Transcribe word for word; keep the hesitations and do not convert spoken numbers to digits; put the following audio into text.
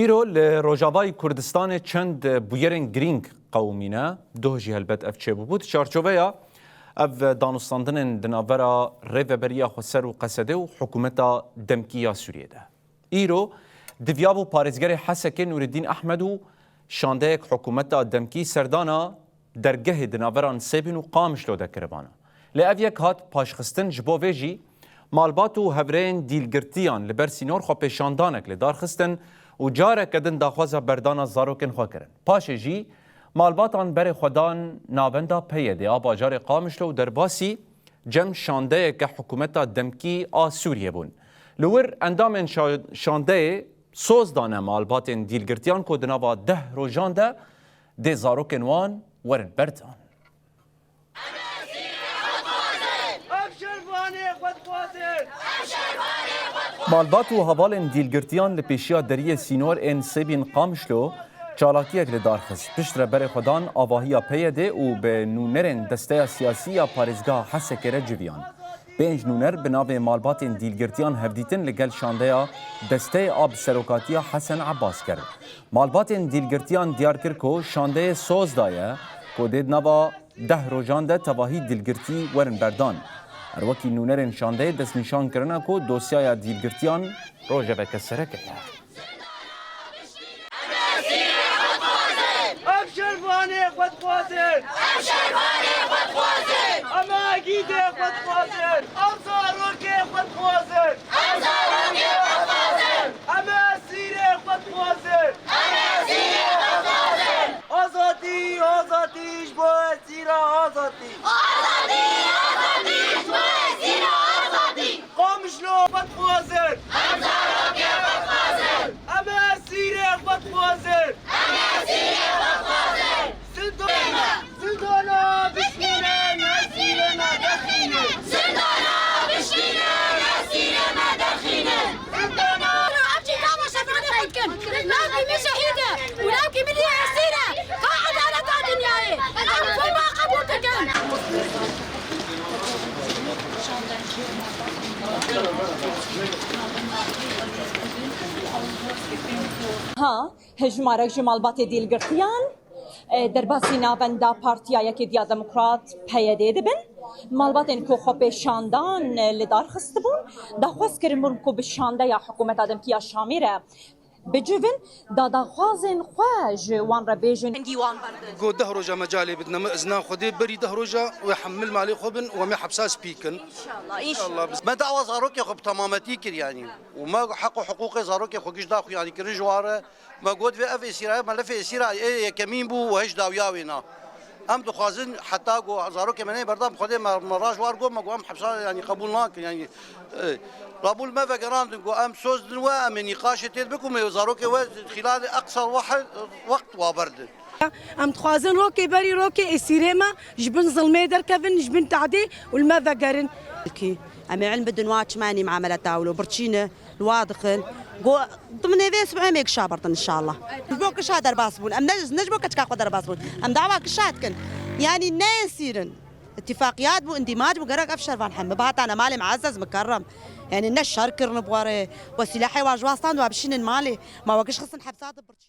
Îro li Rojavayê Kurdistanê çend bûyerên girîng qewimîne. Doh jî helbet ev çêbûbû. Di çarçoveya ev danûstandinên di navbera Rêveberiya Xweser û Qesedê û Hikûmeta Demkî ya Sûriyê de. Îro diviyabû parêzgerê Hesekê Nûreddîn Ehmed û şandeyek Hikûmeta Demkî serdana dergehê di navbera Nisêbîn û Qamişlo de kiribana. Lê ev yek hat paşxistin, ji bo vê jî malbat û hevrêyên dîlgirtiyan li ber sînor xwepêşandanek li dar xistin û careke din daxwaza berdana zarokên xwe kirin. Paşê jî malbatan berê xwe dan navenda P Y D'ê a bajarê Qamişlo û derbasî cem şandeyeke hikûmeta demkî a Sûriyê bûn. Li wir endamên şa-, şandeyê soz dane malbatên dîlgirtiyan ku di nava deh rojan de dê zarokên wan werin berdan. Ev şervanê xwe dixwazin. Malbat û hevalên dîlgirtiyan li pêşiya deriyê sînor ên Sêbîn Qamişlo çalakiyek li dar xist. Piştre berê xwe dan avahiya P Y D'ê û bi nûnerên desteya siyasî ya parêzgeha Hesekê re civiyan. Pênc nûner bi navê malbatên dîlgirtiyan hevdîtin li gel şandeya desteyê a bi serokatiya Hesen Abbas kir. Malbatên dîlgirtiyan diyar kir ku şandeyê soz daye ku dê di nava deh rojan de tevahî dîlgirtî werin berdan. Her wekî nûnerên şandeyê destnîşan kirine ku dosyaya dîlgirtiyan rojeveke sereke ye. Ev şervanê xwe dixwazin. Ev şervanê xwe dixwazin. Em agîdê xwe dixwazin. Ev zarokê xwe dixwazin. Ev zarokê xwe dixwazin. Em esîrê xwe dixwazin. Em esîrê xwe dixwazin. Azadî, azadî, ji bo esîra azadî. Azadî, azadî, ji bo esîra azadî. Qamişlo xwe dixwazin. Em zarokê xwe dixwazin. Em esîrê xwe dixwazin. Em esîrê xwe dixwazin. Zindana, zindana bişkînin, esîrê me derxînin. Zindana bişkînin, esîrê me derxînin. Zindana. Ev jî dava şefaatê xwe dikin. Lawkî min şehîd e û lawkî min yê esîr e. Ka edalet a dinyayê. Em xwe qebûl dikin. Ha, hejmarek ji malbatê dîlgirtiyan, e, derbasî navenda Partiya Yekêtiya Demokrat, P Y D, dibin. Malbatên ku xwepêşandan, e, li dar xistibûn, daxwaz kiribûn ku bi şandeya hikûmeta demkî ya Şamê re bicivin, da daxwazên xwe ji wan re bêjin. Dengî wan berdin. Got deh roja me calê bidine me izna Xwedê, berî deh roja wê hemil malê xwe bin û em ê hepsa spî kin. Înşallah, înşallah. Înşallah. Me dawa zarokê xwe bi temametî kir, yanî. Û me heq û hiqûqê zarokê xwe giş da xwe, yanî, kirin ji wan re. Me got vê ev êsîra ye, me lefê êsîra ê yekemîn bû û hej dawiya wê na. Em dixwazin heta ku zarokê me neyê berdan, bi Xwedê me, me raş war got, me got em hepsa, yanî, qebûl nakin, yanî, e, qebûl me vegerandin ku em soz din we, em ê nîqaşê tê bikin, me zarokê we xîlalê eqsa wah-, wext wa berdin. Em dixwazin rokê berî rokê êsîrê me ji bin zilmê derkevin, ji bin tehdê û li me vegerin. Em ê ilm bidin wa çima nî muameleta wilo birçî ne, li wa dixin. Go, tu min ê vê sibhê me kişa birtin inşallah. Ji bo kişa derbas bûn. Em ne, ne ji bo keçika xwe derbas bûn. Em dawa kişa dikin. Yanî ne êsîr in. Îtîfaqiyat bû, îndîmac bû, gerek ev şervan hemî bihatane malê muezzez mukerrem. Yanî ne şer kirin bi warê. We sîlahê wa ji wa stand wa bişînin malê. Ma we giş xistin hepsa dibirçî.